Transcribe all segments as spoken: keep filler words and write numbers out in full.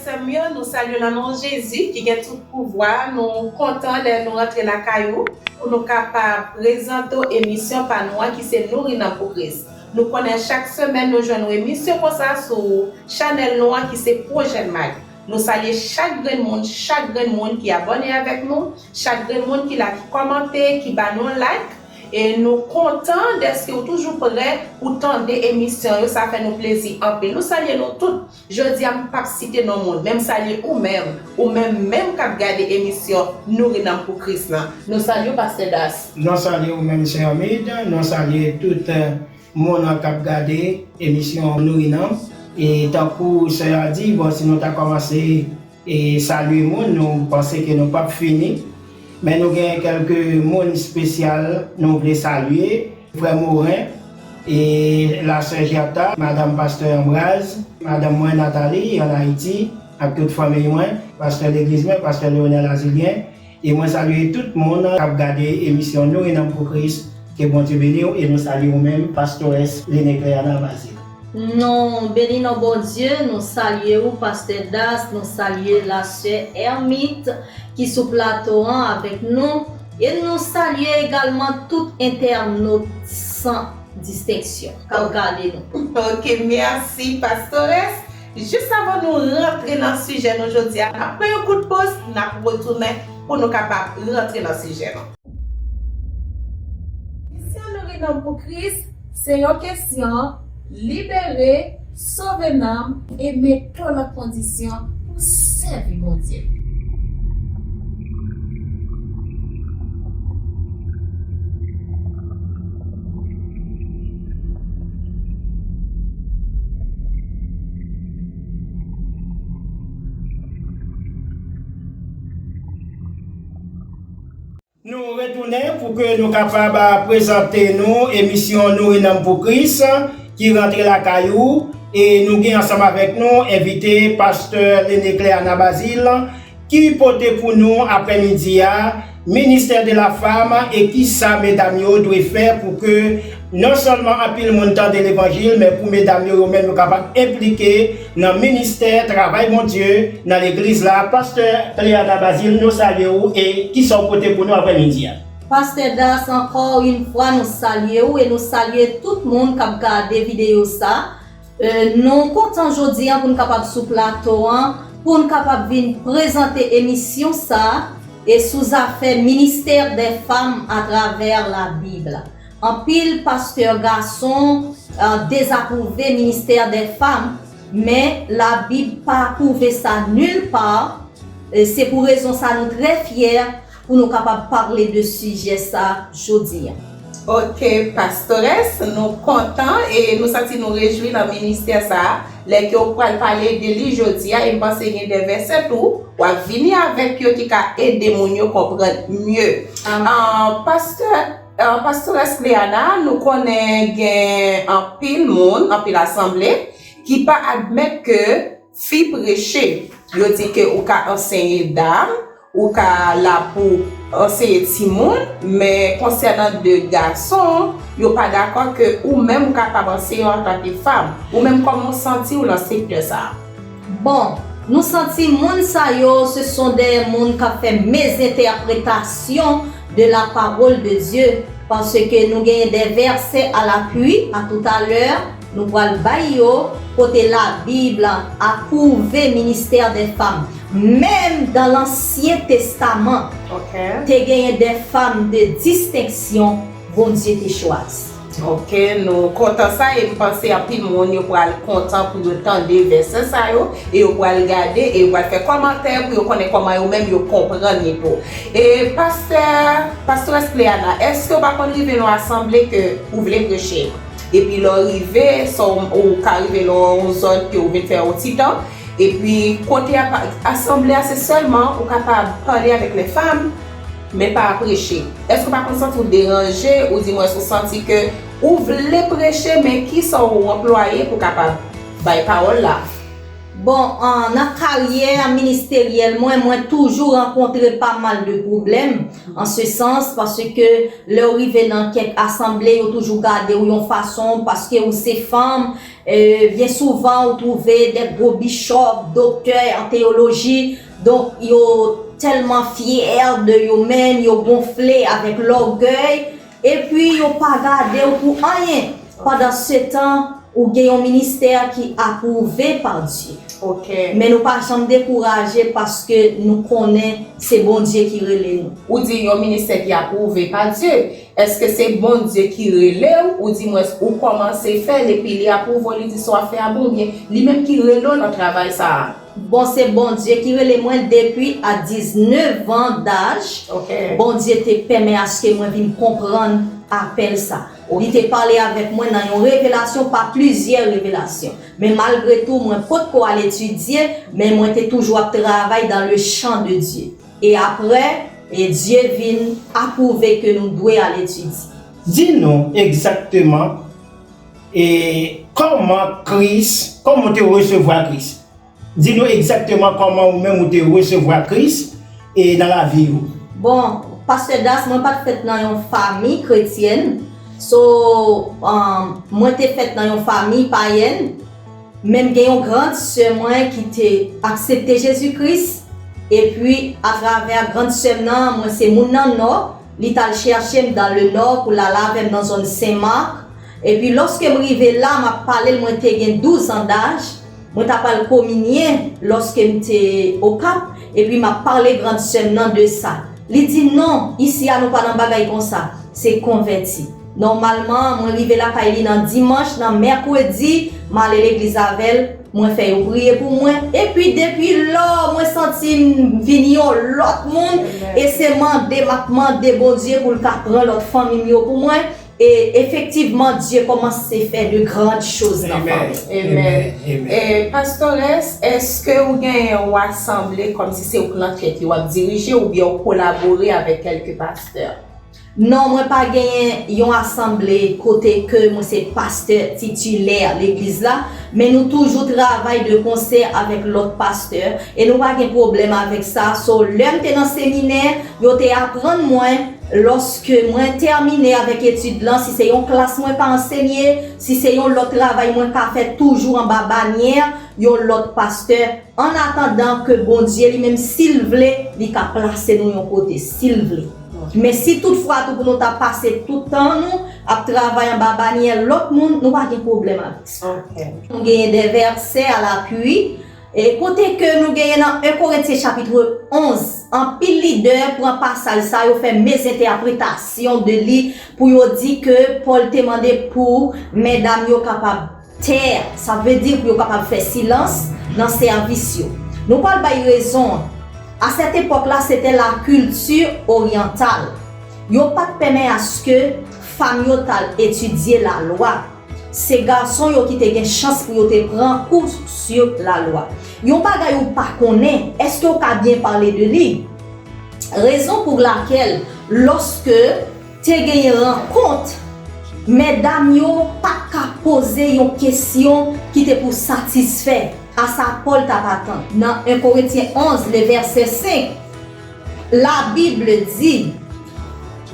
Frè m yo, nou salye w nan non Jezi ki gen tout pouvwa. Nou kontan lè nou rantre lakay ou pou nou kapab prezante w emisyon pa nou an ki se Nouri Nanm pou Kris. Nou konnen chak semèn nou jwenn yon emisyon konsa sou chanèl nou an ki se Pwojè Mag. Nou salye chak grenn moun, chak grenn moun ki abòne avèk nou, chak grenn moun ki la, ki kòmante, ki ba nou like. E nou kontan dèske w toujou prè pou tande emisyon yo, sa fè nou plezi anpil. Nou salye nou tout. Jodi a, m p ap site non moun, men m salye ou menm, ou menm menm k ap gade emisyon Nouri Nanm pou Kris lan. Nou salye w, Pastè Das. Nou salye w menm, Sè Hermide. Nou salye tout, eh, moun k ap gade emisyon Nouri Nanm. E tankou sè a di, bon, si nou ta kòmanse e salye moun, nou panse ke nou p ap fini. Men nou gen kèlke moun espesyal nou vle salye. Frè Morin e la sè Gerta, madanm pastè Ambraz, madanm mwen Nathalie ann Ayiti, ak tout fanmiy mwen, pastè legliz mwen, pastè Leonel Azilien. E mwen salye tout moun k ap gade emisyon Nouri Nanm pou Kris. Ke Bondye beni w e nou salye w menm, pastores Lenecleana Bazile. Nou beni non Bondye, nou salye w, pastè Das, nou salye la sè Ermit ki sou plato an avèk nou, e nou salye egalman tout entènot san distenksyon k ap gade nou. Ok, mèsi, pastores. Jis avan nou rantre nan sijè nou jodi a, n ap pran yon kout poz, n ap retounen pou nou kapab rantre nan sijè nou. Misyon Nouri Nanm pou Kris se yon kesyon libere, sove nanm e mete w nan kondisyon pou sèvi Bondye. Nou retounen pou ke nou kapab prezante nou emisyon Nouri Nanm pou Kris ki rantre lakay ou, e nou gen ansanm avèk nou envite pastè Lenecleana Bazile ki pote pou nou aprèmidi a ministè de la femme e kisa medam yo dwe fè pou ke non sèlman anpil moun tande levanjil, men pou medam yo, yo menm yo kapab enplike nan ministè, travay Bondye, nan legliz la. Pastè Cleana Bazile, nou salye w e kisa w pote pou nou aprèmidi a? Pastè Das, ankò yon fwa, nou salye w e nou salye tout moun k ap gade videyo sa. E, nou kontan jodi a pou n kapab sou plato an, pou n kapab vin prezante emisyon sa a, e sou zafè ministè dè fanm atravè Labib. Anpil pastè gason, e, dezapwouve ministè dè fanm, men Labib pa pwouve sa nil pa. E se pou rezon sa nou trè fyè pou nou kapab pale de sijè sa jodi a. Ok, pastores, nou kontan e nou santi nou rejwi nan ministè sa a. Lè ke w pral pale de li jodi a, e m panse gen de vèsè tou w ap vini avèk yo ki ka ede moun yo konprann mye. Amen. Ah, pastè, ah, pastores Cleana, nou konnen gen anpil moun, anpil asanble ki pa admèt ke fi preche. Yo di ke ou ka anseye dam, ou ka la pou anseye timoun, men konsènan de gason, yo pa dakò ke ou menm ou kapab anseye yo antanke fanm. Ou menm, kòman w santi w nan sektè sa a? Bon, nou santi moun sa yo, ce sont des moun k ap fè mezentèpretasyon de la parole de Dieu, paske nou genyen de vèsè à l'appui, à tout à l'heure, nou pral bay yo, kote Labib apwouve ministè dè fanm. Menm dan Lansyen Testaman, ok, te genyen de fanm de distenksyon Bondye te chwazi. Ok, nou kontan sa, e m panse anpil moun yo pral kontan pou yo tande vèsè sa yo, e yo pral gade, e yo pral fè kòmantè pou yo konnen kòman yo menm yo konprann li tou. E pastè, pastores Cleana, èske w pa konn rive nan yon asanble ke ou vle preche? Epi lè w rive, sa w, ou ka rive nan yon zòn ke w vin fè yon ti tan, epi kote a pa, asanble a se sèlman ou kapab pale avèk lè fanm, men pa preche. Èske w pa konn santi w deranje, oudimwens ou santi ke ou vle preche, men kisa w anplwaye pou kapab bay pawòl la? Bon, an, nan karyè ministeryèl mwen, mwen toujou rankontre pa mal de pwoblèm, an se sans, paske lè w rive nan kèk asanble, yo toujou gade w yon fason, paske ou se fanm, e, byen souvan, ou twouve de gwo bichòp, doktè an teyoloji, donk, yo tèlman fyè de yo menm, yo gonfle avèk lògèy, epi yo pa gade w pou anyen. Pandan se tan, ou gen yon ministè ki apwouve pa Dye. Ok. Men nou pa janm dekouraje paske nou konnen se Bondye ki rele nou. Ou di yon ministè ki apwouve pa Dye. Èske se Bondye ki rele w, ou di mwens ou kòmanse fè l epi li apwouve w, li di sa w ap fè a bon, oubyen li menm ki rele w nan travay sa a? Bon, se Bondye ki rele mwen depi a diznèf an daj. Ok. Bondye te pèmè aske mwen vin konprann apèl sa. Li te pale avèk mwen nan yon revelasyon, pa plizyè revelasyon. Men malgre tou, mwen potko al etidye, men mwen te toujou ap travay dans le champ de Dieu. E apre, e Dye vin apwouve ke nou dwe al etidye. Di nou egzakteman e kòman Kris, kòman w te resevwa Kris. Di nou egzakteman kòman ou menm ou te resevwa Kris e nan lavi ou. Bon, Pastè Das, mwen pa t fèt nan yon fanmi kretyèn. So, um, mwen te fèt nan yon fanmi payèn. Men m gen yon grand sè mwen ki te aksepte Jezi Kris. Epi, atravè grand sè m nan, mwen se moun nan Nò. Li t al chèche m dans le Nord pou l al avè m nan zòn Sen Mak. Epi, lòske m rive la, m ap pale l, mwen te gen douz an daj. Mwen t ap al kominye lòske m te Okap. Epi, m ap pale grand sè m nan de sa. Li di, "Non, isi a nou pa nan bagay konsa. Se konvèti." Nòmalman, mwen rive lakay li nan dimanch, nan mèkredi, m ale legliz avè l, mwen fè yo priye pou mwen. Epi, depi lò, mwen santi m vin yon lòt moun. E se mande m ap mande Bondye pou l ka pran lòt fanmi m yo pou mwen. E efektivman, Dye kòmanse fè de grandes choses nan fanmi. Amen. E Pastores, èske ou genyen yon asanble kòmsi se ou k nan tèt li, w ap dirije oubyen ou kolabore avèk kèlke pastè? Non, mwen pa genyen yon asanble kote ke mwen se pastè titilè legliz la, men nou toujou travay de konsè avèk lòt pastè e nou pa gen pwoblèm avèk sa. So, lè m te nan seminè, yo te aprann mwen, lòske mwen tèmine avèk etid lan, si se yon klas mwen ka ansenye, si se yon lòt travay mwen ka fè toujou anba banyè yon lòt pastè, an atandan ke Bondye li menm, si l vle, li ka plase nou yon kote, si l vle. Men si toutfwa tou pou nou ta pase tout tan nou ap travay anba banyè lòt moun, nou pa gen pwoblèm avèk sa. Nou genyen de vèsè alapui, e kote ke nou genyen nan en Korentyen chapit onz, anpil lidè pran pasaj sa yo fè mezentèpretasyon de li pou yo di ke Pòl te mande pou medam yo kapab tè, sa vle di pou yo kapab fè silans nan sèvis yo. Nou pral bay rezon an. À cette époque-là, c'était la culture orientale. Yo pa t pèmè aske fanm yo t al etidye lalwa. Se gason yo ki te gen chans pou yo te pran kou sur la loi. Yon bagay ou pa konnen, èske w ka byen pale de li? Rezon pou lakèl, lòske te genyen rankont, medam yo pa t ka poze yon kesyon ki te pou satisfè a sa Pòl t ap atann. Nan en Korentyen onz, le vèsè senk, Labib di,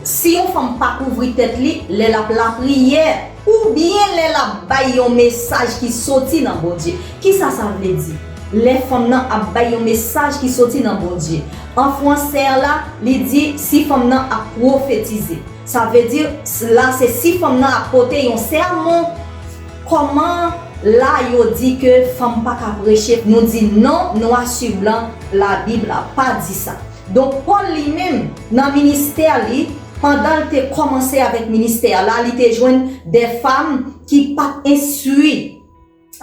si yon fanm pa kouvri tèt li lè l ap lapriyè, oubyen lè l ap bay yon mesaj ki soti nan Bondye. Kisa sa vle di? Lè fanm nan ap bay yon mesaj ki soti nan Bondye. An fransè la, li di si fanm nan ap pwofetize. Sa vle di, la se si fanm nan ap pote yon sèmon. Kòman la yo di ke fanm pa ka preche, nou di non, nwa su blan, Labib la pa di sa. Donk, Pòl li menm, nan ministè li, pandan l te kòmanse avèk ministè la, li te jwenn de fanm ki pa t enstwi,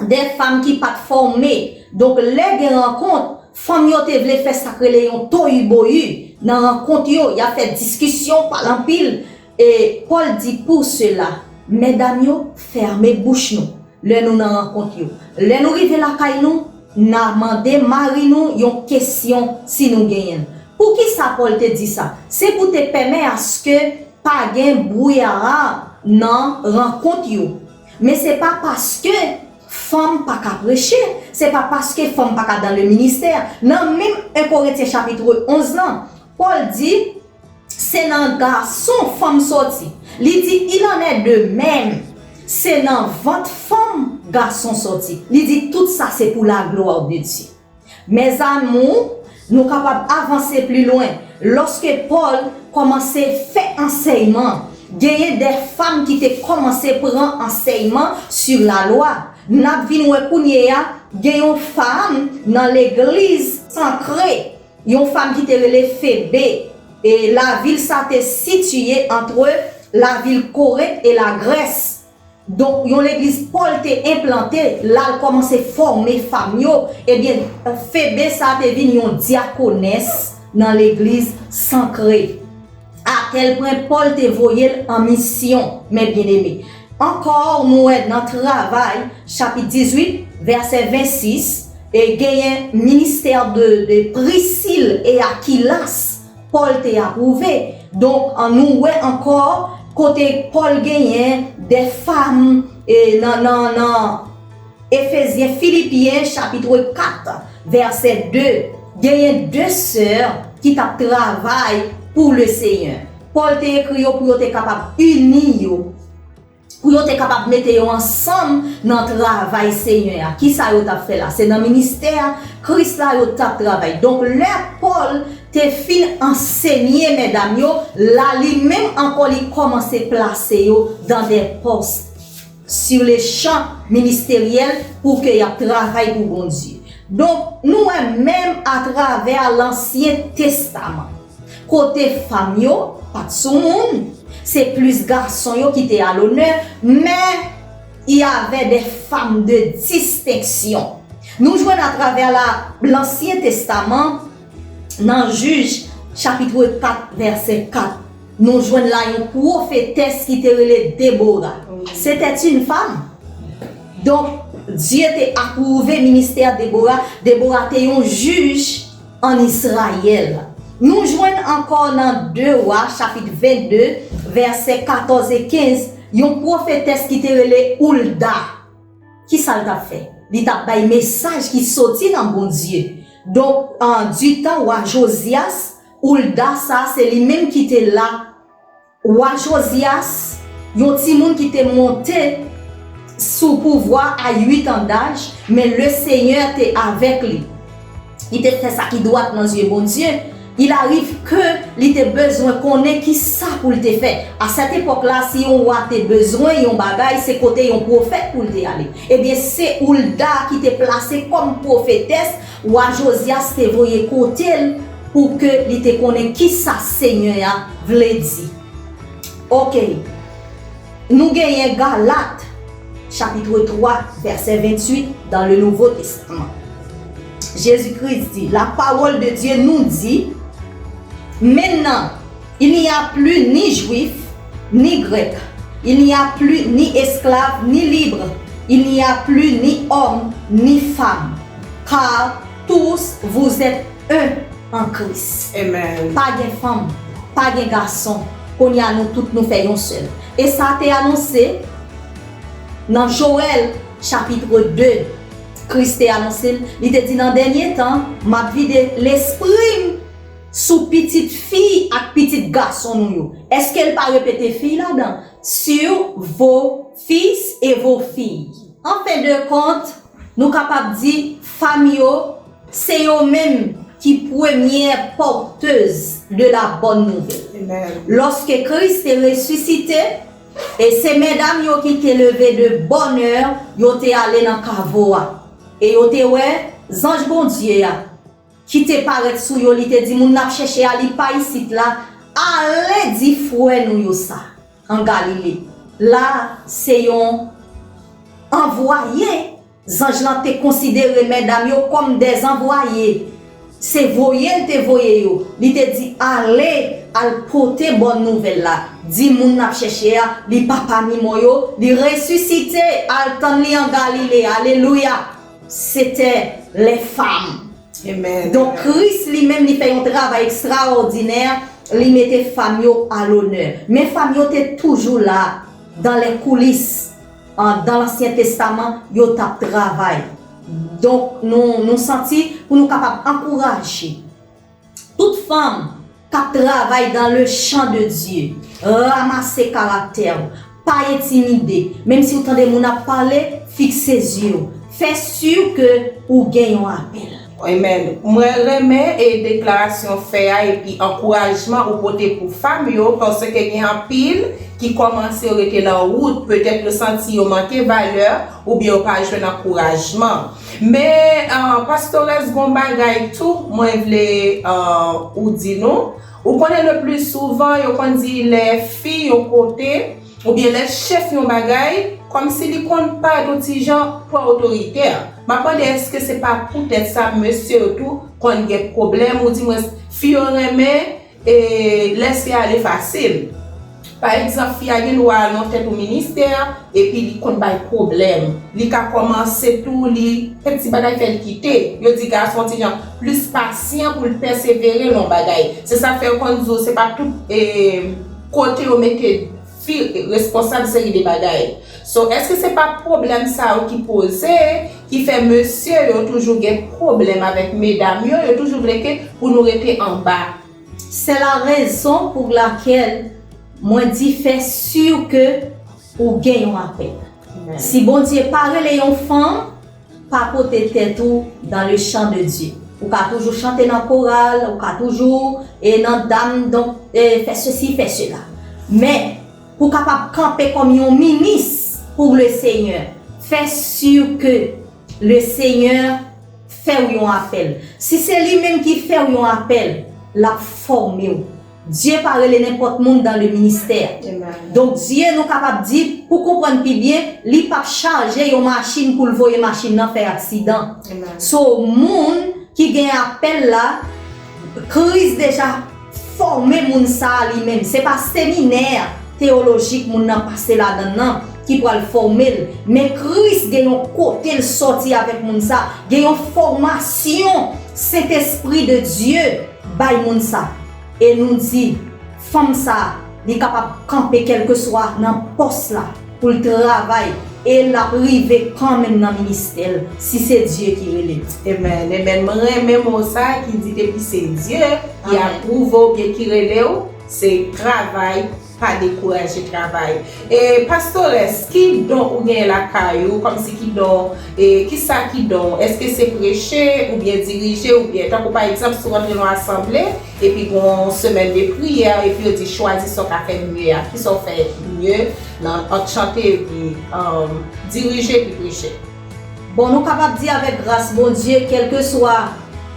de fanm ki pa t fòme. Donk, lè gen rankont, fanm yo te vle fè sa k rele yon toyiboyi nan rankont yo, y ap fè diskisyon, pale anpil. E Pòl di, pour cela, medam yo, fèmen bouch nou lè nou nan rankont yo. Lè nou rive lakay nou, n a mande mari nou yon kesyon si nou genyen l. Poukisa Pòl te di sa? Se pou te pèmè aske pa gen bwiyara nan rankont yo. Men se pa paske fanm pa ka preche, se pa paske fanm pa ka dans le ministère. Nan menm en Korentyen chapit onz lan, Pòl di, se nan gason fanm sòti. Li di, il en est de même, se nan vant fanm gason sòti. Li di, tout sa se pour la gloire de Dieu. Mes amours, nou kapab avanse pli lwen. Lòske Pòl kòmanse fè ansèyman, genyen de fanm ki te kòmanse pran ansèyman sur la lwa. N ap vin wè kounye a, gen yon fanm nan legliz Sankre, yon fanm ki te rele Febe, e lavil sa te sitiye antre lavil Korent e Lagrès. Donk, yon legliz Pòl te enplante, l al kòmanse fòme fanm yo, ebyen, Febe sa te vin yon dyakonès nan legliz Sankre. A tel pwen Pòl te voye l an misyon, mes bien-aimés. Ankò, nou wè nan Travay, chapit dizuit, vèsè vennsis, e genyen ministè de, de Prisil e Akilas, Pòl te apwouve. Donk, an nou wè ankò kote Pòl genyen de fanm, e nan, nan, nan Efezyen, Filipyen, chapit kat, vèsè de, genyen de sè ki t ap travay pour le Seigneur. Pòl te ekri yo pou yo te kapab ini yo, pou yo te kapab mete yo ansanm nan travay Senyè a. Kisa yo t ap fè la? Se nan ministè a Kris la yo t ap travay. Donk, lè Pòl te fin ansenye medam yo, la li menm ankò li kòmanse plase yo dans des postes sur le champ ministériel pou ke y ap travay pou Bondye. Donk, nou wè menm atravè Lansyen Testaman, kote fanm yo pa t sou moun, se plis gason yo ki te a lonè, men y avait des femmes de distinction. Nou jwenn atravè la, Lansyen Testaman, nan Jij, chapit kat, vèsè kat, nou jwenn la yon pwofetès ki te rele Debora. C'était une femme. Donk, Dye te apwouve ministè Debora. Debora te yon jij an Izrayèl. Nou jwenn ankò nan de Wa, chapit vennde, vèsè katòz e kenz, yon pwofetès ki te rele Oulda. Kisa l t ap fè? Li t ap bay mesaj ki soti nan Bondye. Donk, an, ditan wa Jozyas, Oulda sa, se li menm ki te la. Wa Jozyas, yon timoun ki te monte sou pouvwa a uit an daj, men Lesenyè te avèk li. Li te fè sa ki dwat nan zye Bondye. Il arrive que li te bezwen konnen ki sa pou l te fè. A sèt epòk la, si yon wa te bezwen yon bagay, se kote yon pwofèt pou l te ale. Ebyen, se Oulda ki te plase kòm pwofetès, wa Jozyas te voye kote l pou ke li te konnen ki sa Senyè a vle di. Oke. Nou genyen Galat, chapit twa, vèsè venntuit, dans le Nouveau Testament. Jésus-Christ dit, la parole de Dieu nous dit, maintenant, il n'y a plus ni juif, ni grec, il n'y a plus ni esclave, ni libre, il n'y a plus ni homme, ni femme, car tous vous êtes un en Christ. Amen. Pa gen fanm, pa gen gason. Kounye a nou tout nou fè yon sèl. E sa te anonse nan Jowèl chapit de. Kris te anonse l, li te di, nan dènye tan, m ap vide lespri m sou pitit fi ak pitit gason nou yo. Èske l pa repete fi ladan? Sur vos fils et vos filles. En fin de compte, nou kapab di fanm yo, se yo menm ki premyè porteuse de la bonne nouvelle. Amen. Lòske Kris te resisite, e se medam yo ki te leve de bonè, yo te ale nan kavo a. E yo te wè zanj Bondye a ki te parèt sou yo, li te di, moun n ap chèche a, li pa isit la, ale di frè nou yo sa, an Galile. La, se yon anvwaye. Zanj lan te konsidere medam yo kòm dè anvwaye. Se voye l te voye yo. Li te di, ale, al pote bòn nouvèl la. Di moun n ap chèche a, li pa pami mò yo, li resisite, al tann li an Galile. Alelouya! C'était les femmes. Amen. Donk, Kris li menm, li fè yon travay ekstraòdinè, li mete fanm yo a lonè. Men fanm yo te toujou la, dans les coulisses. an, dan Lansyen Testaman, yo t ap travay. Donk, nou, nou santi pou nou kapab ankouraje tout fanm k ap travay dans le champ de Dieu, ranmase karaktè w, pa entimide. Menm si w tande moun ap pale, fikse zye w. Fè si ke ou gen yon apèl. Amen. Mwen renmen e deklarasyon fè a epi ankourajman ou pote pou fanm yo, paske gen anpil ki kòmanse rete nan wout, petèt yo santi yo manke valè oubyen yo pa jwenn ankourajman. Men, ah, pastores, gon bagay tou mwen vle, ah, ou di nou. Ou konnen le pli souvan yo konn di lè fi yon kote oubyen lè chèf yon bagay, kòmsi li konn parèt yon ti jan twò otoritè. M ap mande èske se pa poutèt sa mesye yo tou konn gen pwoblèm, oudimwens fi yo renmen e lèse ale fasil. Pa egzanp, fi a gen dwa al nan tèt yon ministè, epi li konn bay pwoblèm. Li ka kòmanse tou, li, kèk ti bagay fè l kite. Yo di gason ti jan plis pasyan pou l pèsevere nan yon bagay. Se sa k fè yo konn di w se pa tout, eh, kote yo mete fi responsab seri de bagay. So, èske se pa pwoblèm sa yo ki poze, ki fè mesye yo toujou gen pwoblèm avèk medam yo, yo toujou vle ke pou nou rete anba? C'est la raison pour laquelle mwen di fè si ke ou gen yon apèl. Amen. Si Bondye pa rele yon fanm, pa pote tèt ou dans le champ de Dieu. Ou ka toujou chante nan koral, ou ka toujou e nan dam, donk, e fè sesi, fè sela. Men, pou kapab kanpe kòm yon minis pou le Senyè, fè si ke le Senyè fè w yon apèl. Si se li menm ki fè w yon apèl, l ap fòme w. Dye pa rele nenpòt moun dans le ministère. Amen. Donk, Dye, nou kapab di, pou konprann pi byen, li p ap chaje yon machin pou l voye machin nan fè aksidan. Amen. So, moun ki gen apèl la, Kris deja fòme moun sa a li menm. Se pa seminè teyolojik moun nan pase ladan l nan ki pral fòme l, men Kris gen yon kote l sòti avèk moun sa, gen yon fòmasyon Sentespri de Dye bay moun sa. E nou di, fanm sa, li kapab kanpe kèlkeswa nan pòs la pou l travay, e l ap rive kanmenm nan ministè l, si se Dye ki rele l. Amen, amen. Mwen renmen mo sa ki di depi se Dye ki apwouve w oubyen ki rele w, se travay, pa dekouraje travay. E pastores, ki don ou genyen lakay ou, kòmsi ki don, e kisa ki don w? Èske se preche oubyen dirije oubyen, tankou pa egzanp, si w rantre nan yon asanble, epi gon semèn de priyè, epi yo di chwazi sa w ka fè mye a. Kisa w fè mye nan, ant chante epi, um, dirije epi preche? Bon, nou kapab di avèk gras Bondye, kèlkeswa,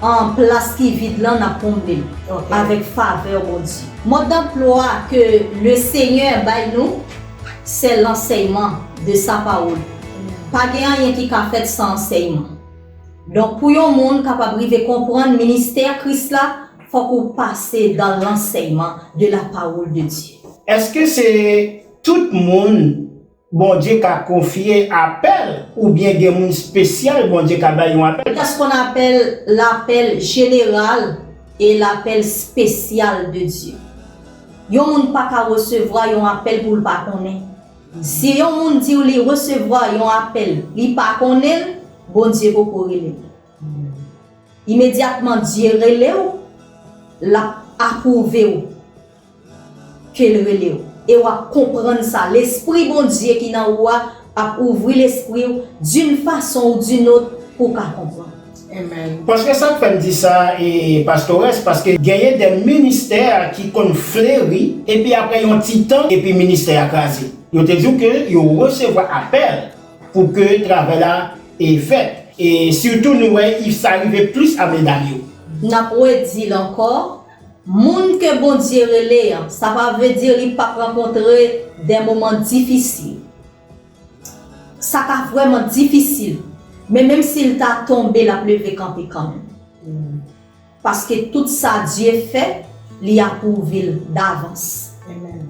an, plas ki vid lan, n ap konble l avèk favè Bondye. Mòd danplwa ke le Senyè bay nou, se lansèyman de sa pawòl. Pa gen anyen ki ka fèt san ansèyman. Donk, pou yon moun kapab rive konprann ministè Kris la, fòk ou pase dan lansèyman de la parole de Dieu. Èske se tout moun Bondye ka konfye apèl, oubyen gen moun espesyal Bondye ka bay yon apèl? Est-ce qu'on appelle l'appel général et l'appel spécial de Dieu? Yon moun pa ka resevwa yon apèl pou l pa konnen. Si yon moun di w li resevwa yon apèl, li pa konnen l, Bondye poko rele l. Imedyatman Dye rele w, l ap apwouve w ke l rele w. E w ap konprann sa. Lespri Bondye ki nan ou a ap ouvri lespri w d'une façon ou d'une autre pou w ka konprann. Amen. Paske sa k fè m di sa, e, pastores, paske genyen de ministè ki konn fleri, epi apre yon ti tan, epi ministè a kraze. Yo te di w ke yo resevwa apèl pou ke travay la, e, fèt. E sitou nou wè sa rive plis a medam yo. N ap redi l ankò, moun ke Bondye rele an, sa pa vle di li p ap rankontre de moman difisil. Sa ka vrèman difisil, men menm si l ta tonbe, l ap leve kanpe kanmenm. Paske tout sa Dye fè, li apwouve l davans. Amen.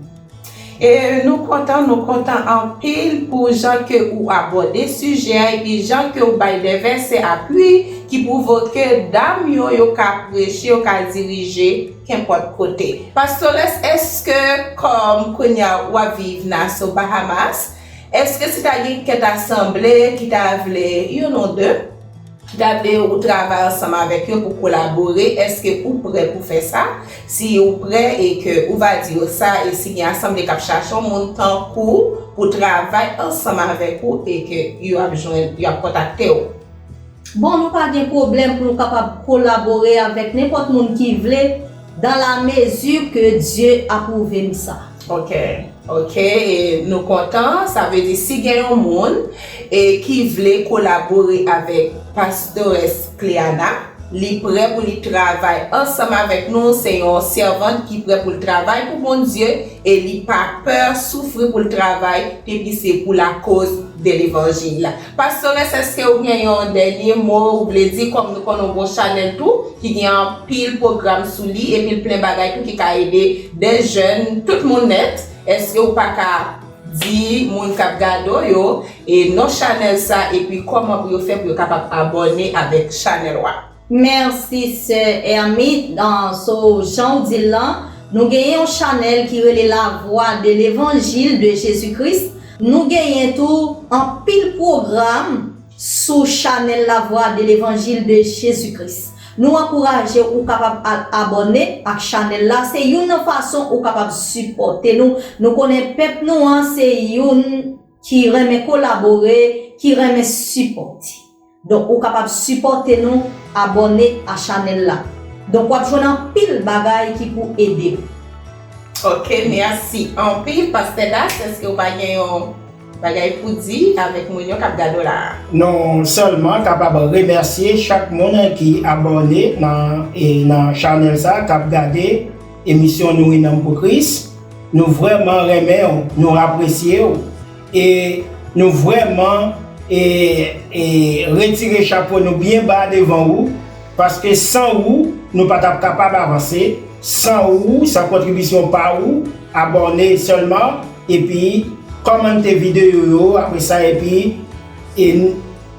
E nou kontan, nou kontan anpil pou jan ke ou abòde sijè a, epi jan ke ou bay de vèsè apui ki pwouve ke dam yo, yo ka preche, yo ka dirije kenpòt kote. Pastores, èske kòm kounye a w ap viv Nassau, Bahamas, Èske si ta gen kèk asanble ki ta vle, you know, de, ki ta vle ou travay ansanm avèk yo pou kolabore, èske ou prè pou fè sa? Si ou prè e ke ou va di yo sa, e si gen asanble k ap chache yon moun tankou pou travay ansanm avèk ou e ke yo ap jwenn, yo ap kontakte w. Bon, nou pa gen pwoblèm pou nou kapab kolabore avèk nenpòt moun ki vle, dans la mesure que Dieu apwouve m sa. Ok, ok, e nou kontan, sa vle di si gen yon moun e ki vle kolabore avèk Pastores Cleana, li prè pou li travay ansanm avèk nou, se yon sèvant ki prè pou l travay pou Bondye e li pa pè soufri pou l travay depi se pou lakoz de levanjil. Pastores, èske ou gen yon dènye mo ou vle di, kòm nou konnen w gon chanèl tou ki gen anpil pwogram sou li epi l plen bagay tou ki ka ede de jèn, tout moun nèt? Èske ou pa ka di moun k ap gade w yo e non chanèl sa epi kòman pou yo fè pou yo kapab abòne avèk chanèl w a? Mèsi sè Hermie. So jan w di l lan, nou genyen yon chanèl ki rele La Voix de l'Évangile de Jésus-Christ. Nou genyen tou anpil pwogram sou chanèl La Voix de l'Évangile de Jésus-Christ. Nou ankouraje w ou kapab al abòne ak chanèl la. Se youn nan fason ou kapab sipòte nou. Nou konnen pèp nou an se youn ki renmen kolabore, ki renmen sipòte. Donk ou kapab sipòte nou, abòne a chanèl la. Donk w ap jwenn anpil bagay ki pou ede w. Ok, mèsi anpil Pastè Das. Èske ou pa gen yon bagay pou di avèk moun yo k ap gade w la a? Nou sèlman kapab remèsye chak moun ki abòne nan e nan chanèl sa k ap gade emisyon Nouri Nanm pou Kris. Nou vrèman renmen w, nou apresye w e nou vrèman e, e retire chapo nou byen ba devan ou, paske san ou nou pa t ap kapab avanse. San ou, san kontribisyon pa ou, abòne sèlman epi kòmante videyo yo apre sa epi e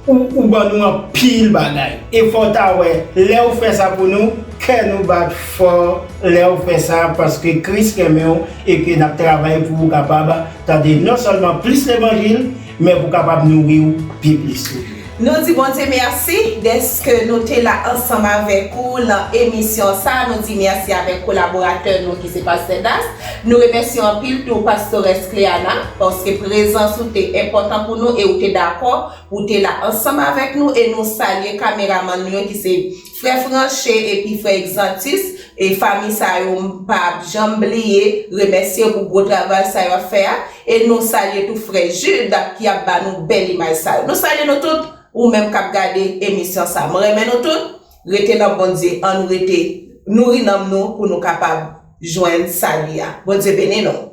ou, ou ban nou anpil bagay. E fò w ta wè lè ou fè sa pou nou, kè nou bat fò lè ou fè sa paske Kris renmen w e ke n ap travay pou ou kapab tande non sèlman plis levanjil men pou kapab nouri w pi plis toujou. Nou di Bondye mèsi dèske nou te la ansanm avèk ou nan emisyon sa. Nou di mèsi avèk kolaboratè nou ki se Pastè Das. Nou remèsye anpil tou Pastores Cleana paske prezans ou te enpòtan pou nou e ou te dakò pou te la ansanm avèk nou e nou salye kameramann nou yo ki se frè Franche epi frè Exantus e fanmi sa yo m pa ap janm bliye remèsye yo pou gwo travay sa yo ap fè a e nou salye tou frè Jude ki ap ba nou bèl imaj sa yo. Nou salye nou tout, ou menm k ap gade emisyon sa. Mwen renmen nou tout, rete nan Bondye, ann rete nouri nanm nou pou nou kapab jwenn sali a. Bondye beni nou.